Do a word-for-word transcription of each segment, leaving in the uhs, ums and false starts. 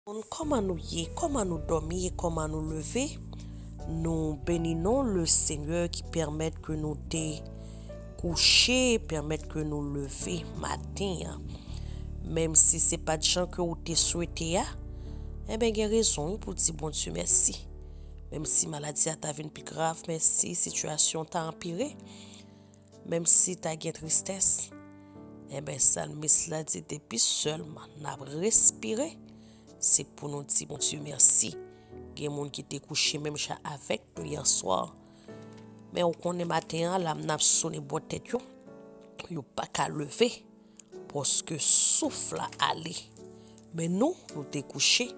Kòman nou ye? Kòman nou dòmi e kòman nou leve? Nou beni non le Senyè ki pèmèt ke nou te kouche, pèmèt ke nou leve maten an. Menm si se pa t jan ke ou te swete a, enben gen rezon wi pou di Bondye mèsi. Menm si maladi a ta vin pi grav, menm si sitiyasyon ta anpire, menm si ta gen tristès, enben salmis la di depi sèlman n ap respire, se pou nou di Bondye mèsi. Gen moun ki te kouche menm jan avèk nou yè swa. Men ou konnen maten an, lam nan ap sone bò tèt yo. Yo pa ka leve, paske souf la ale. Men nou, nou te kouche.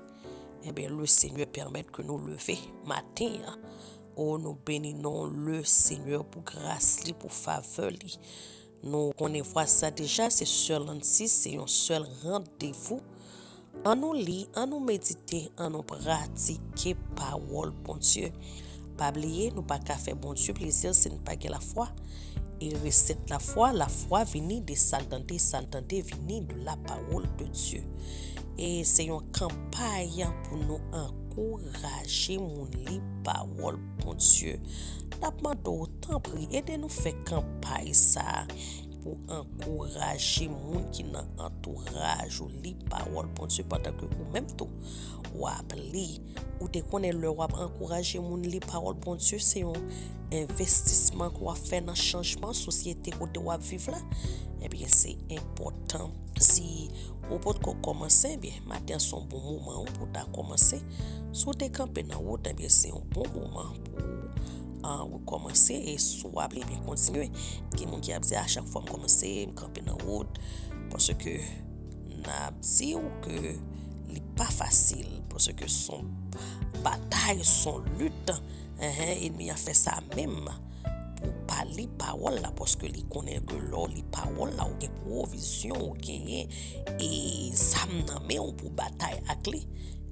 Enben, le Senyè pèmèt ke nou leve maten an. O, nou beni non le Senyè pou gras li, pou favè li. Nou konnen fwa sa deja, se sèl Nancy, se yon sèl randevou. Annou li, annou medite, annou pratike pawòl Bondye. Pa bliye, nou pa ka fè Bondye plezi si n pa gen lafwa. E resèt lafwa, lafwa vini de sa l tande, sa l tande vini de la parole de Dieu. E se yon kanpay pou nou ankouraje moun li pawòl Bondye. N ap mande w, tanpri, ede nou fè kanpay sa a pou ankouraje moun ki nan antouraj ou li pawòl Bondye pandan ke ou menm tou w ap li. Ou te konnen lè w ap ankouraje moun li pawòl Bondye, se yon envestisman ke w ap fè nan chanjman sosyete kote w ap viv la. Ebyen, se enpòtan. Si ou potko kòmanse, ebyen, maten an se yon bon moman wi pou w ta kòmanse. Si w te kanpe nan wout, ebyen, se yon bon moman pou ou kòmanse e si w ap li, ebyen, kontinye. Gen moun ki ap di, a chak fwa m kòmanse, m kanpe nan wout. Paske n ap di w ke li pa fasil, paske se yon batay, se yon lit. Enhen, ènmi an fè sa menm pou pa li pawòl la, paske li konnen ke lè w li pawòl la, ou gen pwovizyon, ou genyen e zam nan men w pou batay ak li.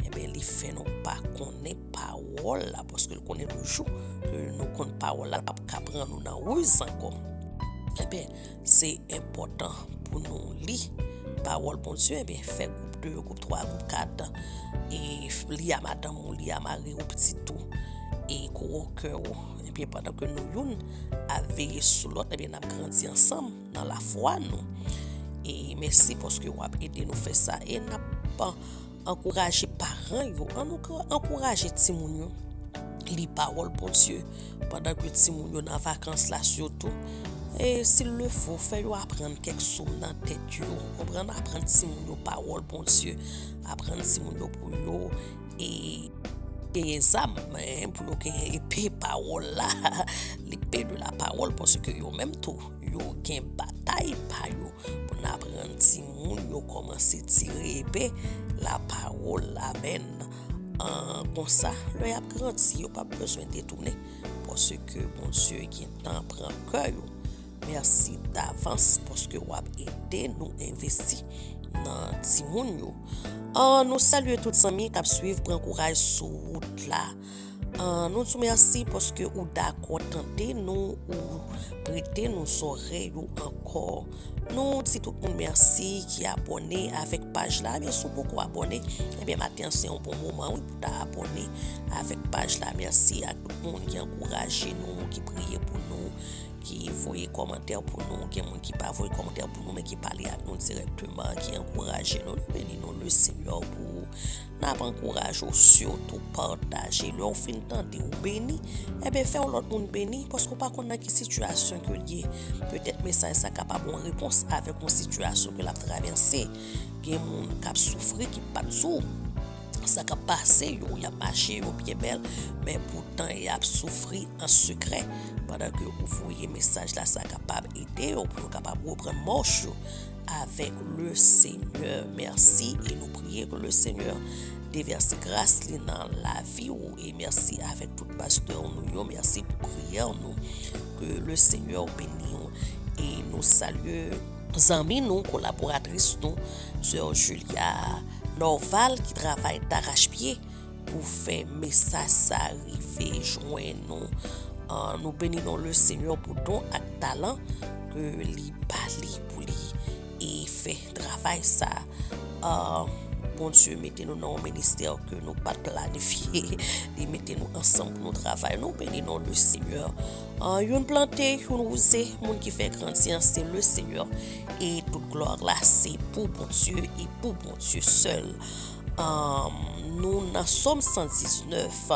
Enben, li fè nou pa konnen pawòl la, paske l konnen le jou ke nou konn pawòl la, l ap ka pran nou nan riz ankò. Enben, se enpòtan pou nou li pawòl Bondye, enben, fè gwoup de, gwoup twa, gwoup kat, e li a madanm ou, li a mari ou, pitit ou, e kowòkè ou. Ebyen, pandan ke nou youn ap veye sou lòt, ebyen, n ap grandi ansanm nan lafwa nou. E mèsi paske w ap ede nou fè sa. E n ap ankouraje paran yo, ann ankouraje timoun yo li pawòl Bondye pandan ke timoun yo nan vakans la sitou. E s'il le faut, fè yo aprann kèk sòm nan tèt yo, konprann, aprann timoun yo pawòl Bondye, aprann timoun yo pou yo e genyen zam, en, pou yo genyen epe pawòl la, l'épée de la parole, paske yo menm tou, yo gen batay pa yo. Pou n aprann timoun yo kòmanse tire epe lapawòl la, amèn. An, konsa, lè y ap grandi, yo p ap bezwen detounen, paske Bondye gentan pran kè yo. Mèsi davans paske w ap ede nou envesti nan timoun yo. An, nou salye tout zanmi k ap swiv, pran kouraj sou wout la. An, nou di w mèsi paske ou dakò tande nou, ou prete nou zòrèy ou ankò. Nou di tout moun mèsi ki abòne avèk paj la. Ebyen, si w poko abòne, ebyen, maten an se yon bon moman, wi, pou ta abòne avèk paj la. Mèsi ak tout moun ki ankouraje nou, ki priye pou nou, ki voye kòmantè pou nou. Gen moun ki pa voye kòmantè pou nou, men ki pale ak nou dirèkteman, ki ankouraje nou. Nou beni non le Senyè pou ou. N ap ankouraje w sitou pataje. Lè w fin tande w beni, enben, fè yon lòt moun beni, paske w pa konn nan ki sitiyasyon ke l ye. Petèt mesaj sa kapab yon repons avèk yon sitiyasyon ke l ap travèse. Gen moun k ap soufri ki pa t sou sa k ap pase yo, y ap mache, yo byen bèl, men poutan y ap soufri an sekrè. Pandan ke ou voye mesaj la, sa kapab ede yo pou yo kapab reprann mach yo avèk le Senyè. Mèsi, e nou priye ke le Senyè devèse gras li nan lavi w, e mèsi avèk tout pastè nou yo, mèsi pou priyè nou, ke le Senyè beni w, e nou salye zanmi nou, kolaboratris nou, sè Julia Norval ki travay darachpye pou fè mesaj sa rive jwenn nou. An, nou beni non le Senyè pou don ak talan ke li ba li pou li e fè travay sa. An, Bondye mete nou nan yon ministè ke nou pa t planifye. Li mete nou ansanm pou nou travay. Nou beni non le Senyè. Ah, youn plante, youn wouze, moun ki fè grandi an, se le Senyè. E tout glwa la, se pou Bondye e pou Bondye sèl. Ah, nou nan Sòm san diznèf.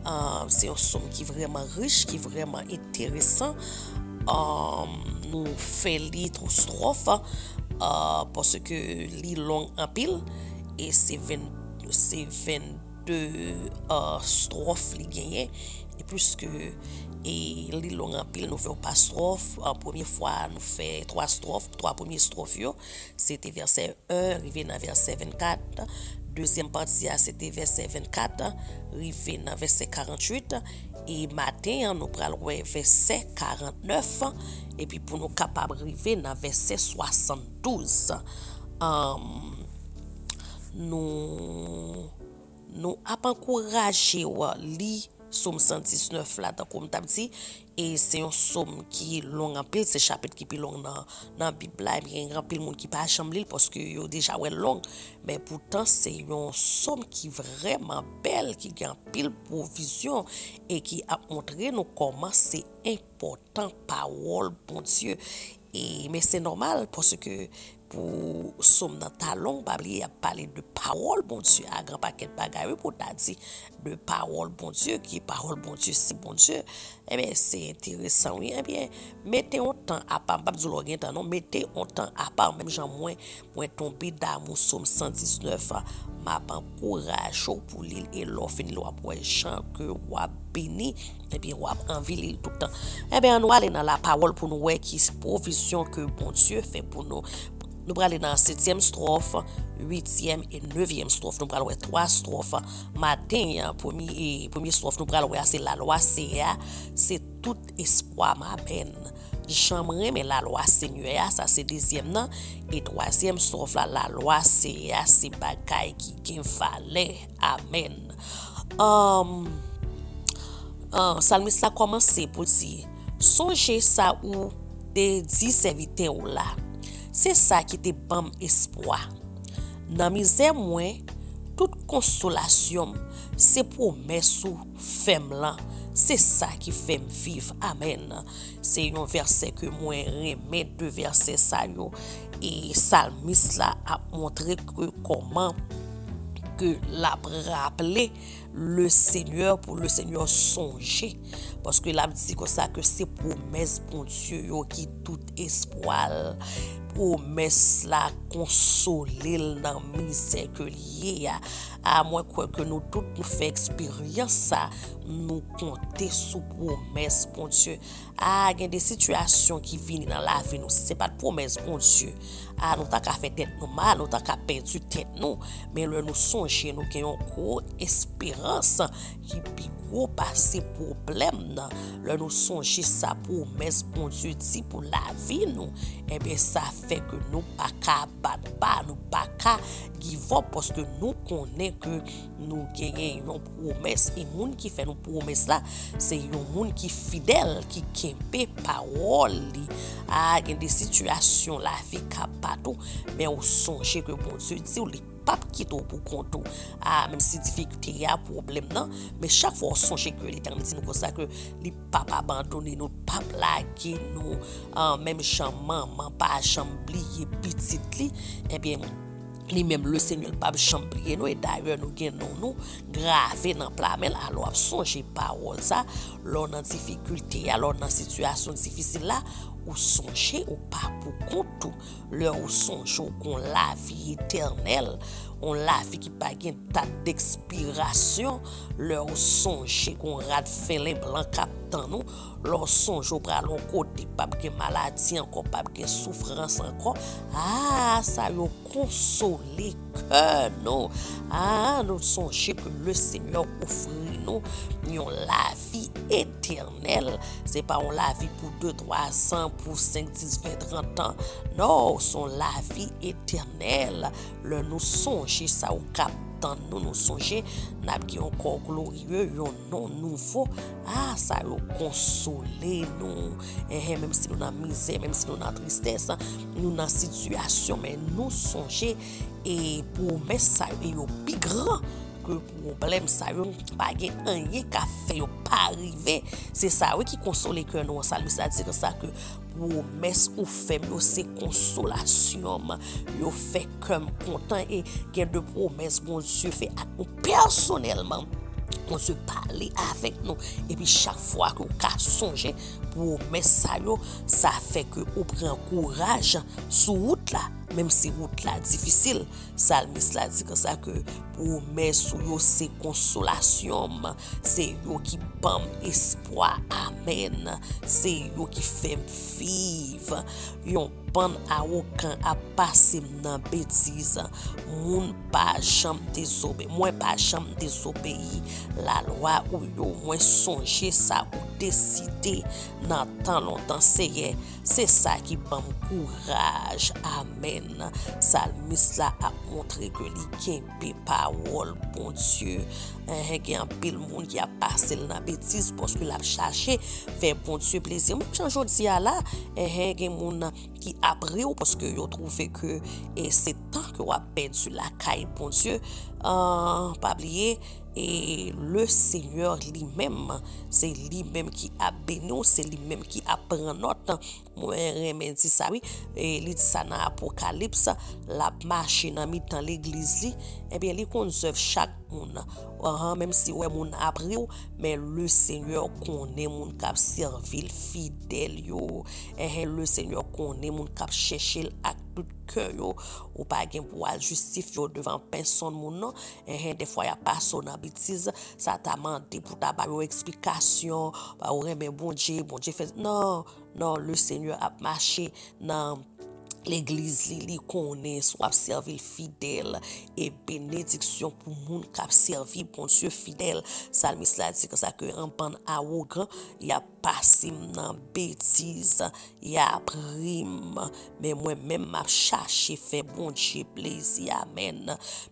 Ah, se yon sòm ki vrèman rich, ki vrèman enteresan. Ah, nou fè li twa stròf, ah, paske li long anpil, e se ven, se vennde, ah, stròf li genyen. E pliske, e li long anpil, nou fè yon pa stròf. Ah, premye fwa, nou fè twa stròf, twa premye stròf yo, se te vèsè en rive nan vèsè vennkat. Dezyèm pati a, se te vèsè vennkat rive nan vèsè karannwit. E maten an, nou pral wè vèsè karannèf. Epi pou nou kapab rive nan vèsè swasanndouz. Ahn, nou, nou ap ankouraje w li Sòm san diznèf la, tankou m t ap di, e se yon sòm ki long anpil, se chapit ki pi long nan, nan Bib la, ebyen, gen anpil moun ki pa janm li l paske yo deja wè l long, men poutan se yon sòm ki vrèman bèl, ki gen anpil pwovizyon e ki ap montre nou kòman se enpòtan pawòl Bondye. E, men se nòmal paske pou sòm nan ta long, pa bliye y ap pale de pawòl Bondye a, gen pakèt bagay, wi, pou ta di de pawòl Bondye, ki pawòl Bondye, se Bondye. Ebyen, se enteresan, wi. Ebyen, mete yon tan apa, m p ap di w lè w gen tan, non, mete yon tan apa, menm jan mwen, mwen tonbe damou sòm san diznèf, m ap ankouraje w pou li l, e lè w fin li l, w ap wè jan ke w ap beni, ebyen, w ap anvi li l toutan. Ebyen, ann nou ale nan lapawòl pou nou wè ki pwovizyon ke Bondye fè pou nou. Nou prale nan setyèm stròf, uityèm e nevyèm stròf. Nou pral wè twa stròf maten an. Premye, e, premye stròf nou pral wè a se lalwa Seyè a, se tout espwa m, amèn. Jan m renmen lalwa Senyè a, sa se dezyèm nan. E twazyèm stròf la, lalwa Seyè a, se bagay ki gen valè. Amèn. Ahn, ahn, salmis la kòmanse pou l di, sonje sa ou te di sèvitè ou la. Se sa ki te ban m espwa. Nan mizè mwen, tout konsolasyon m, se pwomès ou fè m lan. Se sa ki fè m viv. Amèn. Se yon vèsè ke mwen renmen, de vèsè sa yo. E salmis la ap montre ke kòman ke l ap raple le Senyè, pou le Senyè sonje. Paske l ap di konsa ke se pwomès Bondye yo ki tout espwa l. Pwomès la konsole l nan mizè ke l ye a. A, mwen kwè ke nou tout nou fè eksperyans sa, nou konte sou pwomès Bondye. A, gen de sitiyasyon ki vini nan lavi nou, si se pa t pwomès Bondye, a, nou ta ka fè tèt nou mal, nou ta ka pèdi tèt nou. Men lè nou sonje, nou gen yon gwo esperans ki pi gwo pase pwoblèm nan. Lè nou sonje sa pwomès Bondye di pou lavi nou, ebyen, sa fè ke nou pa ka bat ba, nou pa ka give up, paske nou konnen ke nou genyen yon pwomès. E moun ki fè nou pwomès la, se yon moun ki fidèl, ki kenbe pawòl li. A, gen de sitiyasyon lavi k ap bat ou, men ou sonje ke Bondye di w li p ap kite w pou kont ou. A, menm si difikilte a, pwoblèm nan, men chak fwa w sonje ke Letènèl di nou konsa ke li p ap abandone nou, l p ap lage nou. A, menm jan manman pa janm bliye pitit li, ebyen, li menm, le Senyè, l p ap janm bliye nou. E dayè, nou gen non nou grave nan pla men l. Alò, w ap sonje pawòl sa. Lè w nan difikilte a, lè w nan sitiyasyon difisil la, ou sonje ou pa pou kont ou. Lè ou sonje ou gon lavi etènèl, yon lavi ki pa gen dat dekspirasyon, lè ou sonje gon rad felen blan k ap tann ou, lè ou sonje ou pral yon kote, p ap gen maladi ankò, p ap gen soufrans ankò, a, sa yo konsole kè nou. A, nou sonje ke le Senyè ofri nou yon lavi etènèl. Se pa yon lavi pou de, twa zan, pou senk, dis, ven, trant an. Non, se yon lavi etènèl. Lè nou sonje sa, ou ka tann nou, nou sonje n ap gen yon kò glorye, yon non nouvo. A, sa yo konsole nou. Enhen, menm si nou nan mizè, menm si nou nan tristès, nou nan sitiyasyon, men nou sonje e pwomès sa yo, e yo pi gran ke pwoblèm sa yo. Pa gen anyen k ap fè yo pa rive. Se sa, wi, ki konsole kè nou an. Salmis la di konsa ke pwomès ou fè m yo se konsolasyon m. Yo fè kè m kontan e gen de pwomès Bondye fè ak nou pèsonèlman. Bondye pale avèk nou. Epi chak fwa ke w ka sonje pwomès sa yo, sa fè ke ou pran kouraj sou wout la, menm si wout la difisil. Salmis la di konsa ke pwomès ou yo se konsolasyon m, se yo ki ban m espwa. Amèn. Se yo ki fè m viv. Yon bann awogan ap pase m nan betiz. Moun pa janm dezobe-, mwen pa janm dezobeyi lalwa ou yo. Mwen sonje sa ou deside nan tan lontan, Seyè. Se sa ki ban m kouraj. Amèn. Salmis la ap montre ke li kenbe pawòl Bondye. Enhen, gen anpil moun ki ap pase l nan betiz paske l ap chache fè Bondye plezi. Menm jan jodi a la, enhen, gen moun ki ap ri w paske yo twouve ke, e, se tan ke w ap pèdi lakay Bondye. Ah, pa bliye, e le Senyè li menm, se li menm ki ap beni w, se li menm ki ap pran nòt. Mwen renmen di sa, wi. E li di sa nan Apokalips, l ap mache nan mitan legliz li. Ebyen, li konn zèv chak moun. Ahan, menm si w wè moun ap ri w, men le Senyè konnen moun k ap sèvi l fidèl yo. Enhen, le Senyè konnen moun k ap chèche l ak tout kè yo. Ou pa gen pou w al jistifye w devan pèsonn moun, non. Enhen, dèfwa y ap pase w nan betiz, sa ta mande pou w ta ba yo eksplikasyon, ba ou renmen Bondye, Bondye fè, non, non, le Senyè ap mache nan legliz li, li konnen si w ap sèvi l fidèl, e benediksyon pou moun k ap sèvi Bondye fidèl. Salmis la di konsa ke yon bann awogan, y ap pase m nan betiz, y ap ri m, men mwen menm m ap chache fè Bondye plezi. Amèn.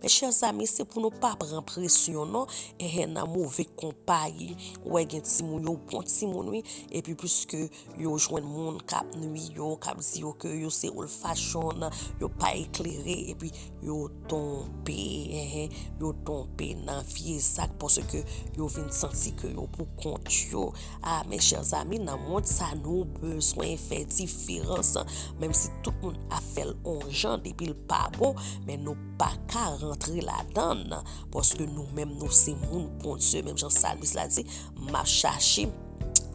Mes chers amis, se pou nou pa pran presyon non, enhen, nan move konpayi. Ou wè gen timoun yo bon timoun wi, epi piske yo jwenn moun k ap nwi yo, k ap di yo ke yo se old fashion, yo pa eklere, epi yo tonbe, enhen, yo tonbe nan vye zak paske yo vin santi ke yo pou kont yo. A, mes chers amis, nan mond sa nou bezwen fè diferans. Menm si tout moun ap fè l on jan, depi l pa bon, men nou pa ka rantre ladan l, paske nou menm nou se moun Bondye, menm jan salmis la di, m ap chache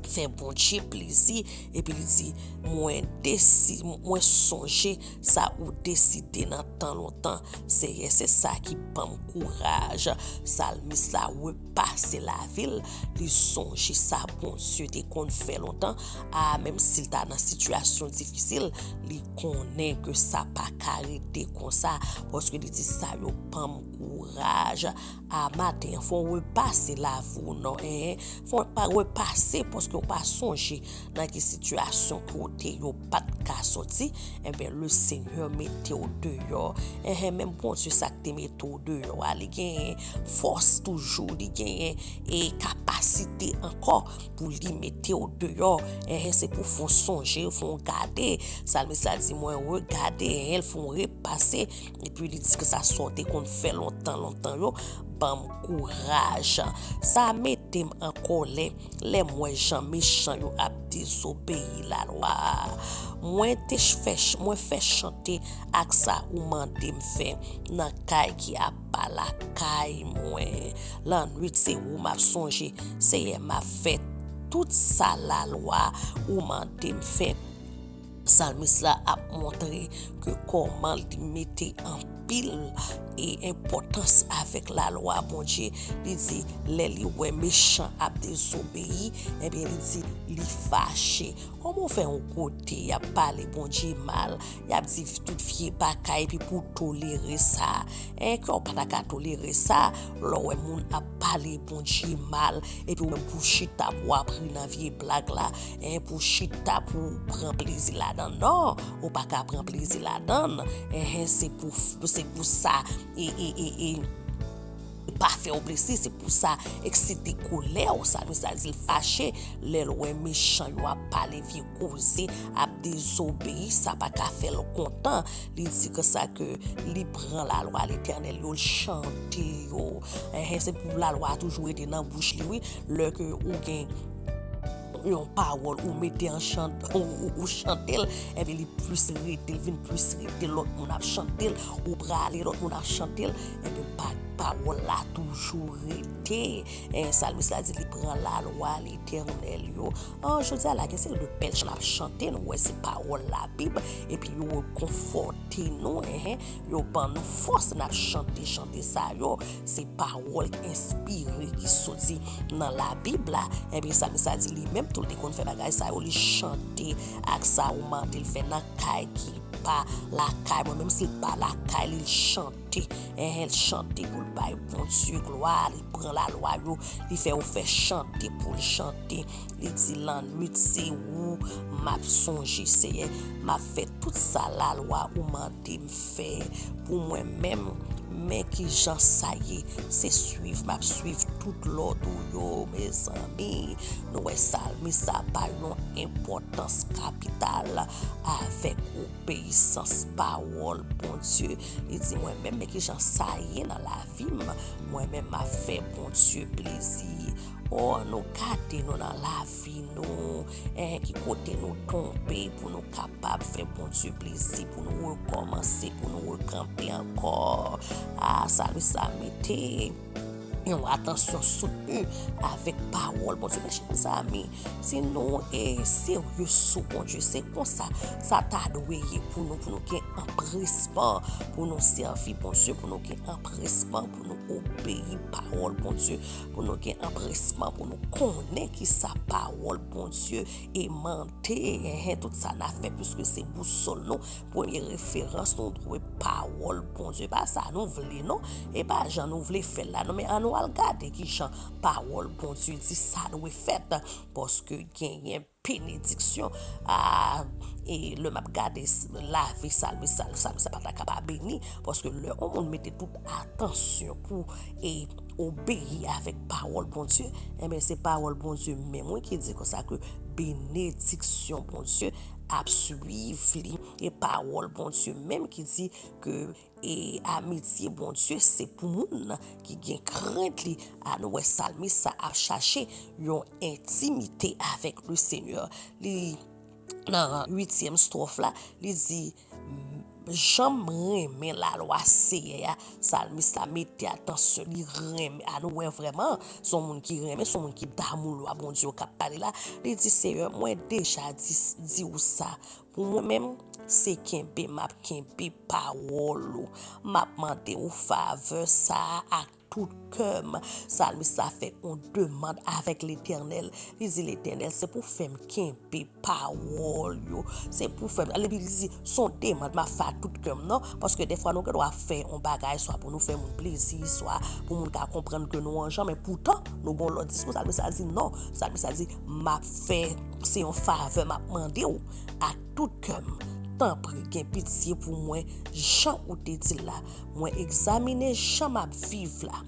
fè Bondye plezi. Epi li di, mwen desi-, mwen sonje sa ou deside nan tan lontan. Seyè, se sa ki ban m kouraj. Salmis la repase lavi l, li sonje sa Bondye te konn fè lontan. A, menm si l ta nan sitiyasyon difisil, li konnen ke sa pa ka rete konsa, paske li di sa yo ban m kouraj. A, maten an, fò w repase lavi w non, enhen. Fò w pa repase paske w pa sonje nan ki sitiyasyon kote yo pa t ka soti. Enben, le Senyè mete w deyò. Enhen, menm Bondye sa k te mete w deyò a, li genyen fòs toujou, li genyen e kapasite ankò pou li mete w deyò. Enhen, se pou fò w sonje, fò w gade. Salmis la di, mwen regade, enhen, fò w repase. Epi li di ke sa sa w te konn fè lontan, lontan yo, ban m kouraj. Sa mete m an kòlè lè m wè jan mechan yo ap dezobeyi lalwa a. Mwen te ch-, fè ch-, mwen fè chante ak sa ou mande m fè nan kay ki apa lakay mwen. Lannwit se ou m ap sonje, Seyè, m ap fè tout sa lalwa ou mande m fè. Salmis la ap montre ke kòman li mete anpil e enpòtans avèk lalwa Bondye. Li di, lè li wè mechan ap dezobeyi, ebyen, li di, li fache. Kòman w fè yon kote y ap pale Bondye mal, y ap di tout vye bagay, epi pou w tolere sa? Enhen, kè w pa ta ka tolere sa, lè w wè moun ap pale Bondye mal, epi ou menm pou w chita pou w ap ri nan vye blag la, enhen, pou w chita pou w pran plezi ladan l. Non, ou pa ka pran plezi ladan l. Enhen, se pou, se pou sa, e, e, e, e, fè w blese, se pou sa eksite kolè w. Salmis la di l fache lè l wè mechan yo ap pale vye koze, ap dezobeyi, sa pa ka fè l kontan. Li di konsa ke li pran lalwa Letènèl yo, l chante yo. Enhen, se pou lalwa a toujou rete nan bouch li, wi. Lè ke ou gen yon pawòl ou mete an chan, ou, ou, ou chante l, enben li plis rete, l vin plis rete, lòt moun ap chante l, ou prale, lòt moun ap chante l, enben pa, pawòl la toujou rete. En, salmis la di li pran lalwa Letènèl yo. An, jodi a la, gen seri de bèl chan ap chante, nou wè se pawòl Labib, epi yo rekonfòte nou, enhen, yo ban nou fòs n ap chante, chante sa yo, se pawòl enspire ki soti nan Labib la. Enben, salmis la di li menm tou, li konn fè bagay sa yo, li chante ak sa ou mande l fè nan kay ki pa lakay mwen, menm si l pa lakay li, l chante. Enhen, l chante pou l bay Bondye glwa, li pran lalwa yo, li fè yo fè chante pou l chante. Li di, lannwit, se ou m ap sonje, Seyè, m ap fè tout sa lalwa ou mande m fè pou mwen menm. Men ki jan sa ye, se swiv, m ap swiv tout lòd ou yo, mezanmi. Nou wè salmis sa ba yon enpòtans kapital avèk obeyisans pawòl Bondye. Li di, mwen menm, men ki jan sa ye nan lavi m, mwen menm, m ap fè Bondye plezi. O, nou gade nou nan lavi nou, en, ki kote nou tonbe pou nou kapab fè Bondye plezi, pou nou rekòmanse, pou nou rekanpe ankò. A, salmis la mete yon atansyon soutni avèk pawòl Bondye. Mezanmi, si nou e serye sou Bondye, se konsa sa ta dwe ye pou nou, pou nou gen anpresman pou nou sèvi Bondye, pou nou gen anpresman pou nou obeyi pawòl Bondye, pou nou gen anpresman pou nou konnen ki sa pawòl Bondye e mande, enhen, tout sa n ap fè, piske se bousòl nou, premye referans nou dwe pawòl Bondye. Pa sa nou vle, non. E pa jan nou vle fè l la, non. Men ann nou al gade ki jan pawòl Bondye di sa dwe fèt, paske genyen benediksyon. A, e lè m ap gade s-, lavi salmis, sal-, salmis sa pa ta ka pa beni, paske lè yon moun mete tout atansyon pou e obeyi avèk pawòl Bondye, enben, se pawòl Bondye menm, wi, ki di konsa ke benediksyon Bondye ap swiv li. E pawòl Bondye menm ki di ke, e, amitye Bondye se pou moun ki gen krent li. A, nou wè salmis sa ap chache yon entimite avèk le Senyè. Li, nan uityèm stwòf la, li di, jan m renmen lalwa Seyè a. Salmis la mete atansyon, li renmen. A, nou wè vrèman, se yon moun ki renmen, se yon moun ki damou lwa Bondye yo k ap pale la. Li di, Seyè, mwen deja di, di w sa. Pou mwen menm, se kenbe m ap kenbe pawòl ou. M ap mande w favè sa a ak tout kè m. Salmis la fè yon demann avèk Letènèl. Li di, Letènèl, se pou fè m kenbe pawòl yo. Se pou fè m, li di, se yon demann m ap fè ak tout kè m, non? Paske dèfwa nou gen dwa fè yon bagay, swa pou nou fè moun plezi, swa pou moun ka konprann ke nou anjan, men poutan, nou gen yon lòt diskou. Salmis la di, non. Salmis la di, m ap fè, se yon favè m ap mande w ak tout kè m. Tanpri, gen pitye pou mwen, jan ou te di l la. Mwen egzamine jan m ap viv la.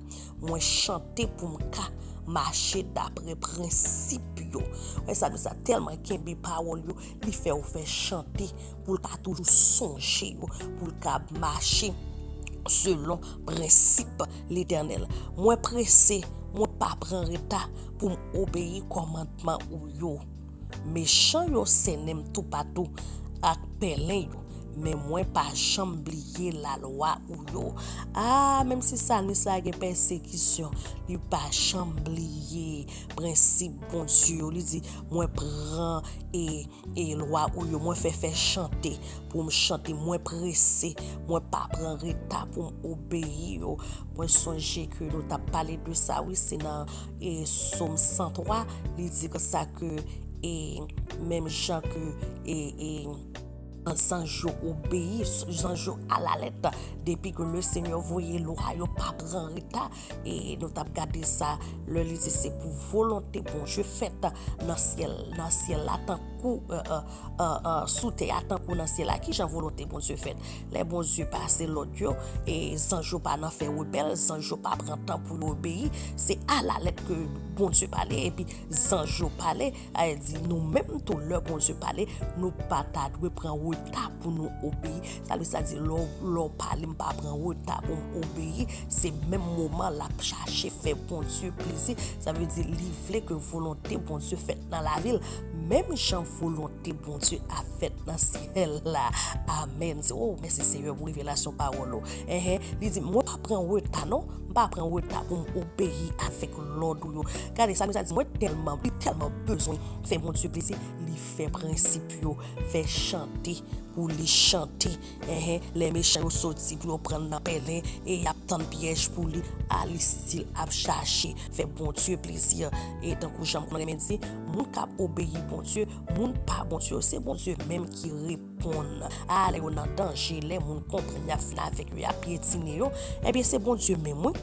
Mwen chante pou m ka mache dapre prensip yo. Wè, salmis sa tèlman kenbe pawòl yo, li fè w fè chante pou l ka toujou sonje yo, pou l ka mache selon prensip Letènèl. Mwen prese, mwen pa pran reta pou m obeyi kòmandman ou yo. Mechan yo sènen m toupatou ak pèlen yo, men mwen pa janm bliye lalwa ou yo. A, menm si salmis la gen pèsekisyon, li pa janm bliye prensip Bondye yo. Li di, mwen pran e, e lwa ou yo, mwen fè fè chante pou m chante, mwen prese, mwen pa pran reta pou m obeyi yo. Mwen sonje ke nou t ap pale de sa, wi, se nan, e, Sòm san twa, li di konsa ke, e, menm jan ke, e, e, zanj yo obeyi, zanj yo alalèt, depi ke le Senyè voye lwa yo pa pran reta, e nou t ap gade sa, lè li di se pou volonte Bondye fèt nan syèl, nan syèl la, tankou tankou, euh, euh, euh, euh, sou tè a, tankou nan syèl la. Ki jan volonte Bondye fèt? Lè Bondye pase lòd yo, e zanj yo pa nan fè rebèl, zanj yo pa pran tan pou yo obeyi. Se alalèt ke Bondye pale, epi zanj yo pale. Sa vle di, nou menm tou, lè Bondye pale, nou pa ta dwe pran reta pou nou obeyi. Sa vle sa di, lè w, lè w pale, m pa pran reta pou m obeyi. Se menm moman l ap chache fè Bondye plezi. Sa vle di, li vle ke volonte Bondye fèt nan lavi l. Menm jan volonte Bondye ap fèt nan syèl la. Amèn. Se, oh, mèsi Senyè pou revelasyon pawòl ou. Enhen, li di, mwen pa pran reta non. M pa pran reta pou m obeyi avèk lòd ou yo. Gade, sa vle sa di, mwen tèlman, li tèlman bezwen fè Bondye plezi, li fè prensip yo, fè chante pou li chante. Enhen, lè mechan yo soti pou yo pran l nan pèlen, e y ap tann pyèj pou li, a li still ap chache fè Bondye plezi. E tankou jan m konn renmen di, moun k ap obeyi Bondye, moun pa Bondye yo, se Bondye menm ki reponn. A, lè yo nan danje, lè moun konprann y ap fin avèk yo, y ap pyetine yo, ebyen, se Bondye menm, wi,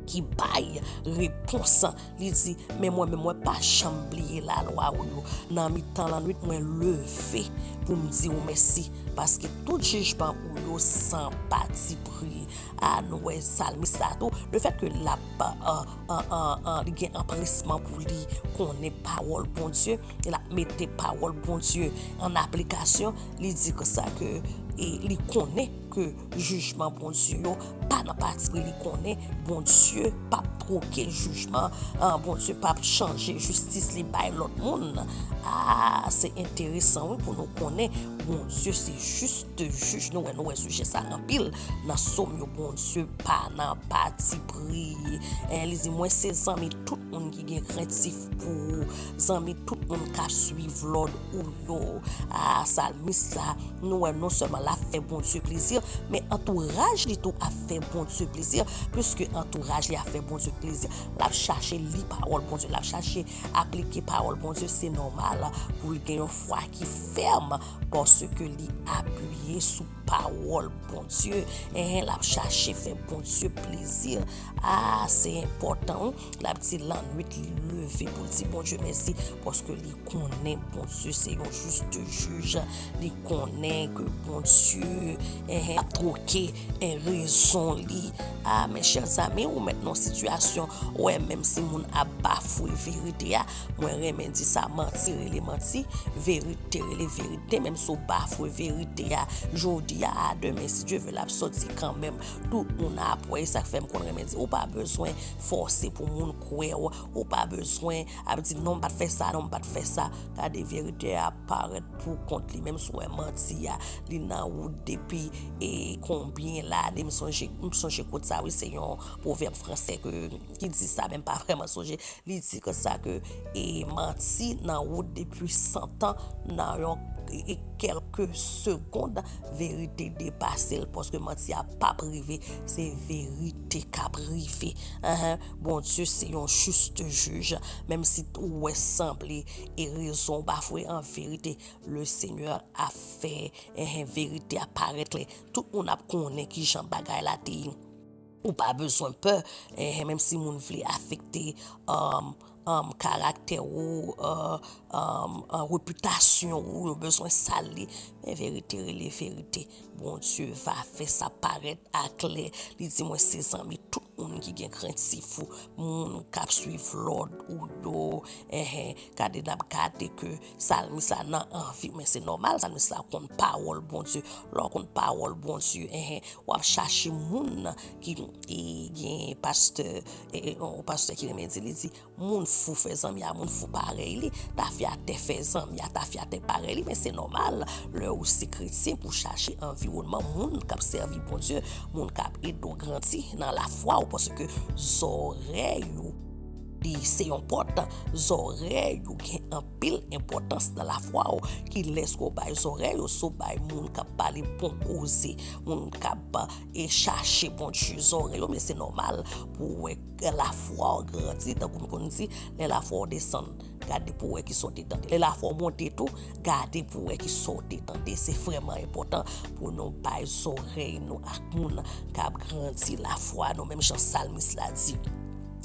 ki bay repons. Li di, men mwen menm, mwen pa janm bliye lalwa ou yo. Nan mitan lannwit, mwen leve pou m di w mèsi, paske tout jijman ou yo san patipri. A, nou wè salmis la tou, lefètke l ap, an, an, an, an, li gen anpresman pou li konnen pawòl Bondye, e l ap mete pawòl Bondye an aplikasyon, li di konsa ke, e li konnen ke jijman Bondye yo pa nan patipri, li konnen Bondye p ap twoke jijman, ah, Bondye p ap chanje jistis li bay lòt moun. Ah, se enteresan, wi, pou nou konnen Bondye se jis jij. Nou wè, nou wè sijè sa anpil nan Sòm yo. Bondye pa nan patipri. Eh, li di, mwen se zanmi tout moun ki gen krentif pou ou, zanmi tout moun k ap swiv lòd ou yo. Ah, salmis la, nou wè non sèlman l ap fè Bondye plezi, men antouraj li tou ap fè Bondye plezi, piske antouraj li ap fè Bondye plezi. L ap chache li pawòl Bondye, l ap chache aplike pawòl Bondye, se nòmal pou l gen yon fwa ki fèm, paske li apiye sou pawòl Bondye. Enhen, l ap chache fè Bondye plezi. Ah, se enpòtan, wi. L ap di lannwit, li leve pou l di Bondye mèsi, paske li konnen Bondye se yon jis jij. Li konnen ke Bondye, enhen, ap twoke, en, rezon li. Ah, mes chers amis, ou mèt nan sitiyasyon, wè, menm si moun ap bafwe verite a, mwen renmen di sa, manti rele manti, verite rele verite, menm si w bafwe verite a, jodi a, a demen, si Dye vle, l ap sòti kanmenm. Tout moun ap wè, e sa k fè m konn renmen di, ou pa bezwen fòse pou moun kwè w, ou pa bezwen ap di, non, m pa t fè sa, non, m pa t fè sa. Gade, verite a ap parèt pou kont li, menm si w wè manti a, li nan wout depi, e, konbyen lane, m sonje, m sonje kout sa, wi, se yon pwovèb fransè ke, ki di sa, men m pa vrèman sonje. Li di konsa ke, e, manti nan wout depi san tan, nan yon, e, kèlke segond, verite depase l, paske manti a p ap rive, se verite k ap rive. Enhen, Bondye se yon jis jij, menm si ou wè sanble e rezon w bafwe, an verite, le Senyè ap fè, enhen, verite a parèt klè. Tout moun ap konnen ki jan bagay la te ye. Ou pa bezwen pè, enhen, menm si moun vle afekte, um, um, karaktè ou, uh, um, uh, repitasyon ou, yo bezwen sal li. Men verite rele verite. Bondye va fè sa parèt aklè. Li di, mwen se zanmi tout moun ki gen krentif ou, moun k ap swiv lòd ou yo. Enhen, gade, n ap gade ke salmis la nan anvi, men se nòmal, salmis la konn pawòl Bondye. Lè w konn pawòl Bondye, enhen, w ap chache moun ki, e, gen pastè, e, e, yon pastè ki renmen di, li di, moun fou fè zanmi a moun fou parèy li, tafyatè fè zanmi a tafyatè parèy li, men se nòmal, lè ou se kretyen, pou chache anviwònman moun k ap sèvi Bondye, moun k ap ede w grandi nan lafwa w, paske zòrèy ou, li se yon pòt, zòrèy ou gen anpil enpòtans nan lafwa w. Kilès ke w bay zòrèy ou? Si w bay moun k ap pale bon koze, moun k ap, e, chache Bondye zòrèy yo, men se nòmal pou w wè lafwa w grandi, tankou m konn di, lè lafwa w desann, gade pou w wè kisa w te tande. Lè lafwa w monte tou, gade pou w wè kisa w te tande. Se vrèman enpòtan pou nou bay zòrèy nou ak moun k ap grandi lafwa nou, menm jan salmis la di.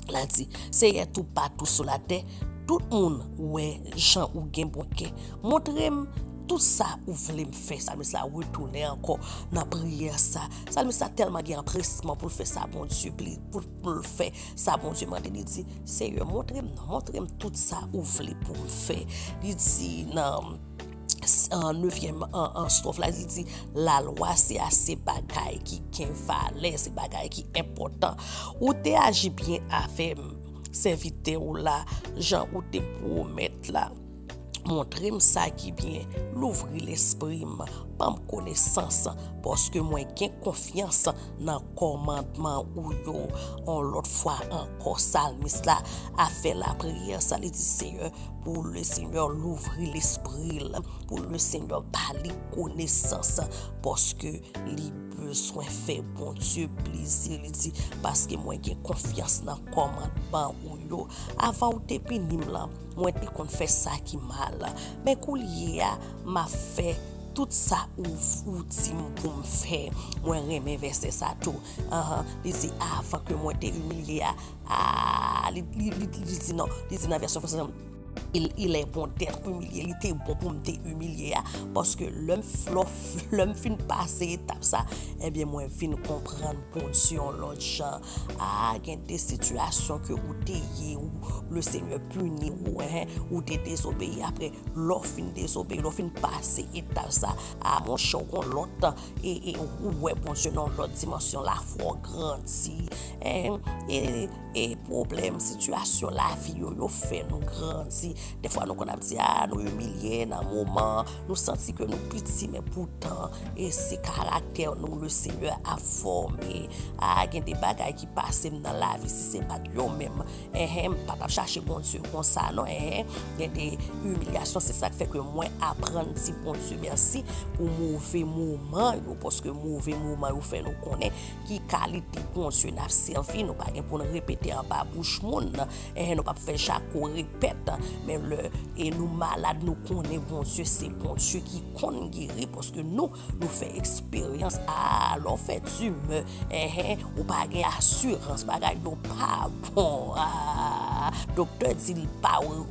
La di, Seyè, toupatou sou latè, tout moun wè jan ou gen bon kè. Montre m tout sa ou vle m fè. Salmis la retounen ankò nan priyè sa. Salmis la tèlman gen anpresman pou l fè sa Bondye pli, pou, pou l fè sa Bondye mande. Li di, Seyè, montre m non, montre m tout sa ou vle pou m fè. Li di nan an nevyèm an, an stwòf la, li di, lalwa se ase bagay ki gen valè, se bagay ki enpòtan. Ou te aji byen avè m, sèvitè ou la, jan ou te pwomèt la. Montre m sa ki byen, louvri lespri m, ban m konesans, paske mwen gen konfyans nan kòmandman ou yo. On lòt fwa ankò, salmis la ap fè lapriyè sa, li di, Seyè, pou Lesenyè louvri lespri l, pou Lesenyè ba li konesans, paske li bezwen fè Bondye plezi. Li di, paske mwen gen konfyans nan kòmandman ou yo. Avan ou te pini m lan, mwen te konn fè sa ki mal. Men koulye a, m ap fè tout sa ou, ou di m pou m fè. Mwen renmen vèsè sa tou. Anhan, li di, avan ke mwen te imilye a, a, li, li, li, li di non, li di nan vèsyon fransè, il, il est bon d'être humilié, li te bon pou m te imilye a, paske lè m flò, lè m fin pase etap sa, ebyen mwen vin konprann Bondye yon lòt jan. A, gen de sitiyasyon ke ou te ye, ou, Lesenyè pini ou, en, ou te dezobeyi, apre lè w fin dezobeyi, lè w fin pase etap sa, a, monchè, w gon lòt, e, e, ou wè Bondye nan yon lòt dimansyon, lafwa w grandi, en, e, e pwoblèm, sitiyasyon lavi yo, yo fè nou grandi. Defwa nou konn ap di, a, nou imilye nan moman, nou santi ke nou piti, men poutan, e se karaktè nou Lesenyè ap fòme. A, gen de bagay ki pase m nan lavi, si se pa t yo menm, enhen, m pa t ap chache Bondye konsa non, enhen. Gen de imilyasyon, se sa k fè ke mwen aprann di Bondye mèsi pou move moman yo, paske move moman yo fè nou konnen ki kalite Bondye n ap sèvi. Nou pa gen pou n repete anba bouch moun, enhen, nou p ap fè jako repèt, men lè e nou malad, nou konnen Bondye se Bondye ki konn geri, paske nou, nou fè eksperyans, a, lè w fè timè, enhen, ou pa gen asirans, bagay yo pa bon, a, doktè di l pa w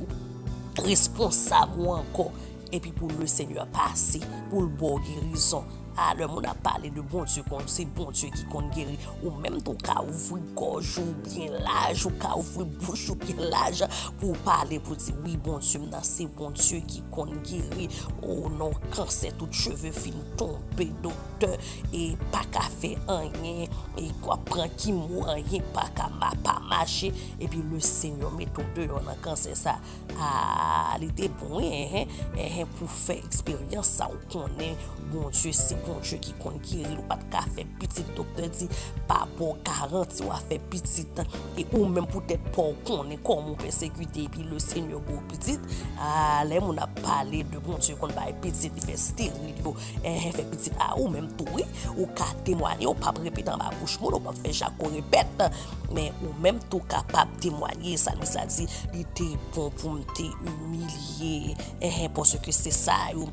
responsab ou ankò, epi pou Lesenyè pase, pou l ba w gerizon. A, lè moun ap pale de Bondye, kon se Bondye ki konn geri, ou menm tou ka ouvri gòj ou byen laj, ou ka ouvri bouch ou byen laj pou w pale, pou di, wi, Bondye m nan se Bondye ki konn geri. O non, kansè, tout cheve fin tonbe, doktè, e pa ka fè anyen, e w ap pran kimo, anyen pa ka ma-, pa mache, epi Lesenyè mete w deyò nan kansè sa. A, li te bon, wi, enhen, enhen, pou fè eksperyans sa, ou konnen Bondye se Bondye ki konn geri l, ou pa t ka fè pitit, doktè di pa ba w garanti w a fè pitit, e ou menm poutèt pa w konnen kòman w pèsekite, epi Lesenyè ba w pitit. A, lè moun ap pale de Bondye konn bay pitit, li fè steril yo, enhen, fè pitit, a, ou menm tou, wi, ou ka temwanye, ou p ap repete anba bouch moun, ou p ap fè jako repèt, men ou menm tou kapab temwanye, salmis la di, li te bon pou m te imilye, enhen, paske se sa yo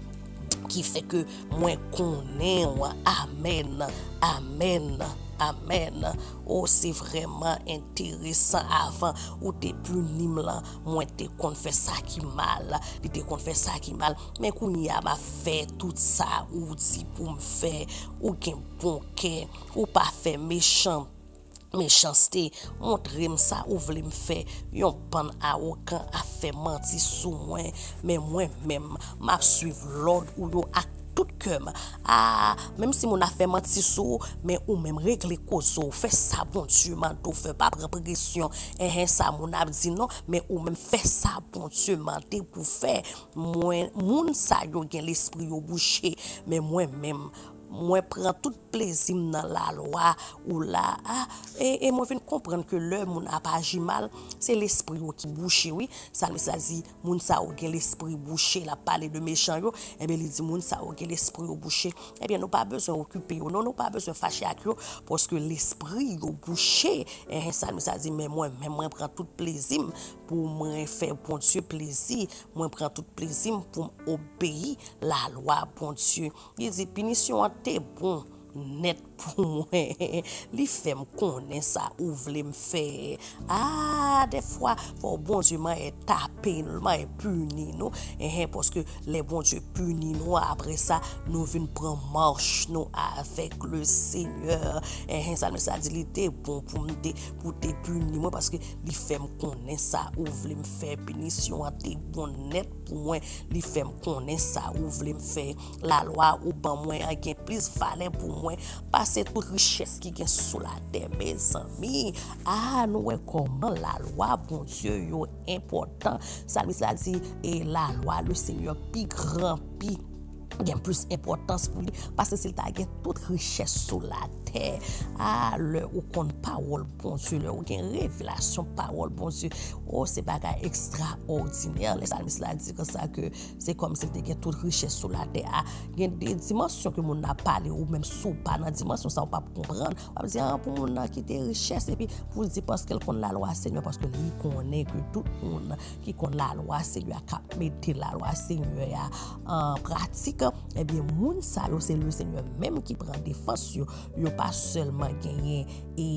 ki fè ke mwen konnen w. Amèn, amèn, amèn. O, se vrèman enteresan. Avan ou te pini m lan, mwen te konn fè sa ki mal. Li te konn fè sa ki mal. Men kounye a, m ap fè tout sa ou di pou m fè. Ou gen bon kè. Ou pa fè mechan, mechanste. Montre m sa ou vle m fè. Yon bann awogan ap fè manti sou mwen. Men mwen menm, m ap swiv lòd ou yo ak tout kè m. A, menm si moun ap fè manti sou ou, men ou menm regle koze w, fè sa Bondye mande w fè, pa pran presyon. Enhen, sa moun ap di non, men ou menm fè sa Bondye mande pou fè. Mwen, moun sa yo gen lespri yo bouche, men mwen menm, mwen pran tout plezi m nan lalwa ou la a. E, e mwen vin konprann ke lè moun ap aji mal, se lespri yo ki bouche, wi. Salmis la di, moun sa yo gen lespri bouche, l ap pale de mechan yo, ebyen, li di, moun sa yo gen lespri yo bouche. Ebyen, nou pa bezwen okipe yo, non, nou pa bezwen fache ak yo, paske lespri yo bouche. Enhen, salmis la di, men mwen, men mwen pran tout plezi m pou mwen fè Bondye plezi, mwen pran tout plezi m pou m obeyi lalwa Bondye. Li di, pinisyon an te bon. nèt pou mwen. Li fè m konnen sa ou vle m fè. Ah, dèfwa, fò Bondye manyen tape nou, manyen pini nou. Enhen, paske lè Bondye pini nou, apre sa, nou vin pran mach nou avèk le Senyè. Enhen, salmis la di, li te bon pou m te, pou te pini mwen, paske li fè m konnen sa ou vle m fè. Pinisyon an te bon nèt pou mwen. Li fè m konnen sa ou vle m fè. Lalwa ou ban mwen an gen plis valè pou mwen pase tout richès ki gen sou latè, mezanmi. Ah, nou wè kòman lalwa Bondye yo enpòtan. Salmis la di, e lalwa le Senyè pi gran, pi gen plis enpòtans pou li, pase si l ta gen tout richès sou latè. Ah, lè ou konn pawòl Bondye, lè ou gen revelasyon pawòl Bondye, oh, se bagay ekstraòdinè. Lè salmis la di konsa ke se kòmsi l te gen tout richès sou latè a. Gen de dimansyon ke moun nan ap pale, ou menm si w pa nan dimansyon sa, ou p ap konprann. W ap di, ah, pou moun nan kite richès, epi pou l di paske l konn lalwa Senyè, paske li konnen ke tout moun ki konn lalwa Senyè a, k ap mete lalwa Senyè a an pratik, ebyen, moun sa yo, se le Senyè menm ki pran defans yo. Yo pa sèlman genyen e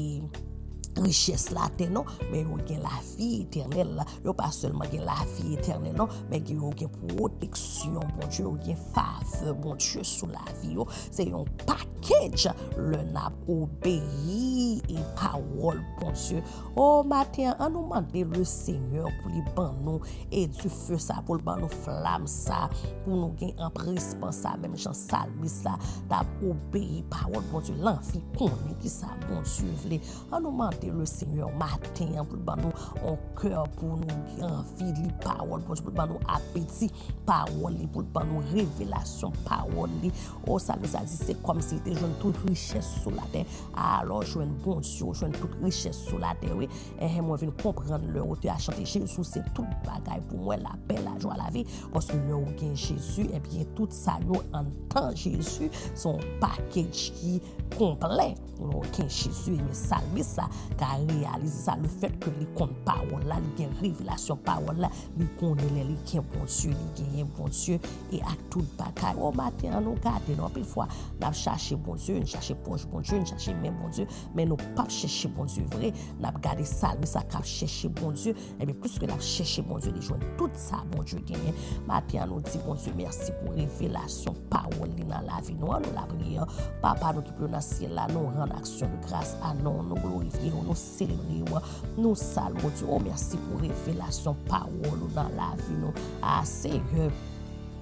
richès latè non, men yo gen lavi etènèl. Yo pa sèlman gen lavi etènèl non, men yo gen pwoteksyon Bondye, yo gen favè Bondye sou lavi yo. Se yon package lè n ap obeyi e pawòl Bondye. O maten an, ann nou mande le Senyè pou li ban nou e dife sa, pou l ban nou flam sa, pou nou gen anpresman sa, menm jan salmis la t ap obeyi pawòl Bondye, l anvi konnen kisa Bondye vle. Ann nou mande le Senyè maten an pou l ban nou yon kè pou nou anvi li pawòl Bondye, pou l ban nou apeti pawòl li, pou l ban nou revelasyon pawòl li. O, salmis la di, se kòmsi l te jwenn tout richès sou latè. Alò, jwenn Bondye, ou jwenn tout richès sou latè, wi. Enhen, mwen vin konprann lè otè a chante, Jezi se tout bagay pou mwen, lapè, lajwa, lavi. Paske lè ou gen Jezi, ebyen, tout sa yo anndan Jezi, se yon package ki konplè. Lè ou gen Jezi, ebyen, salmis la ka reyalize sa, lefètke li konn pawòl la, li gen revelasyon pawòl la, li konnen lè li gen Bondye, li genyen Bondye, e ak tout bagay. O, maten an, nou gade, non, anpil fwa, n ap chache Bondye, n chache pòch Bondye, n chache men Bondye, men nou p ap chèche Bondye vre. N ap gade salmis la k ap chèche Bondye, ebyen, pliske l ap chèche Bondye, li jwenn tout sa Bondye genyen. Maten an, nou di Bondye mèsi pou revelasyon pawòl li nan lavi nou an. Nou lapriyè, Papa nou ki pi wo nan syèl la, nou rann aksyon de gras a non w, nou glorifye w, nou selebre w, nou salye w. O, mèsi pou revelasyon pawòl ou nan lavi nou. A, Senyè,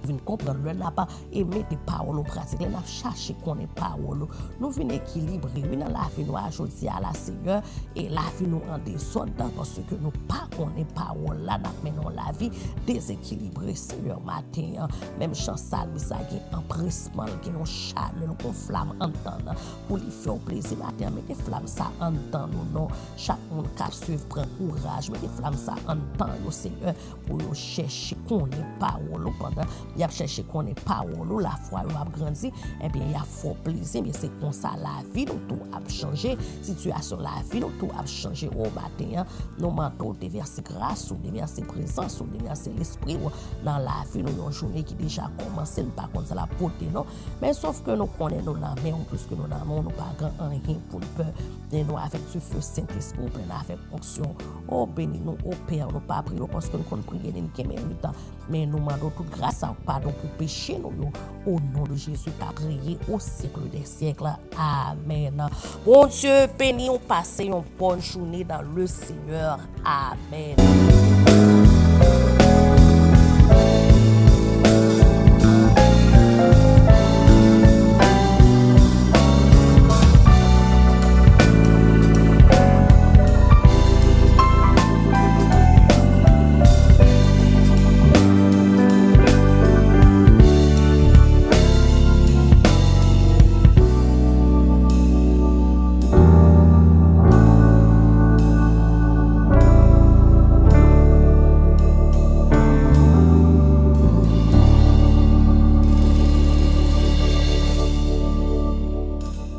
vin konprann lè n ap e mete pawòl ou an pratik, lè n ap chache konnen pawòl ou, nou vin ekilibre, wi, nan lavi nou a jodi a la, Senyè, e lavi nou an dezòd, paske nou pa konnen pawòl la, n ap mennen yon lavi dezekilibre, Senyè, maten an. Menm jan salmis la gen anpresman, l gen yon chalè, l gen yon flam anndan l, pou li fè w plezi, maten an, mete flam sa anndan nou, non. Chak moun k ap swiv, pran kouraj, mete flam sa anndan yo, Senyè, pou yo chèche konnen pawòl ou. Pandan y ap chèche konnen pawòl ou, lafwa yo ap grandi, ebyen, y ap fè w plezi. Men se konsa lavi nou tou ap chanje, sitiyasyon lavi nou tou ap chanje. O, maten an, nou mande w devèse gras ou, devèse prezans ou, devèse lespri ou nan lavi nou. Yon jounen ki deja kòmanse, n pa konn sa l ap pote, non. Men sòf ke nou konnen nou nan men w, pliske nou nan men w, nou pa gen anyen pou n pè. Plen nou avèk dife Sentespri w, plen avèk onksyon. O, beni nou, o Pè, nou pa priye w paske n konn priye, ni n gen merit. Men nou mande w tout gras ak padon pou peche nou yo. O non de Jezi, n ap priye o syèk dè syèk. Amèn. Bondye beni w, pase yon bòn jounen dans le Seigneur. Amèn.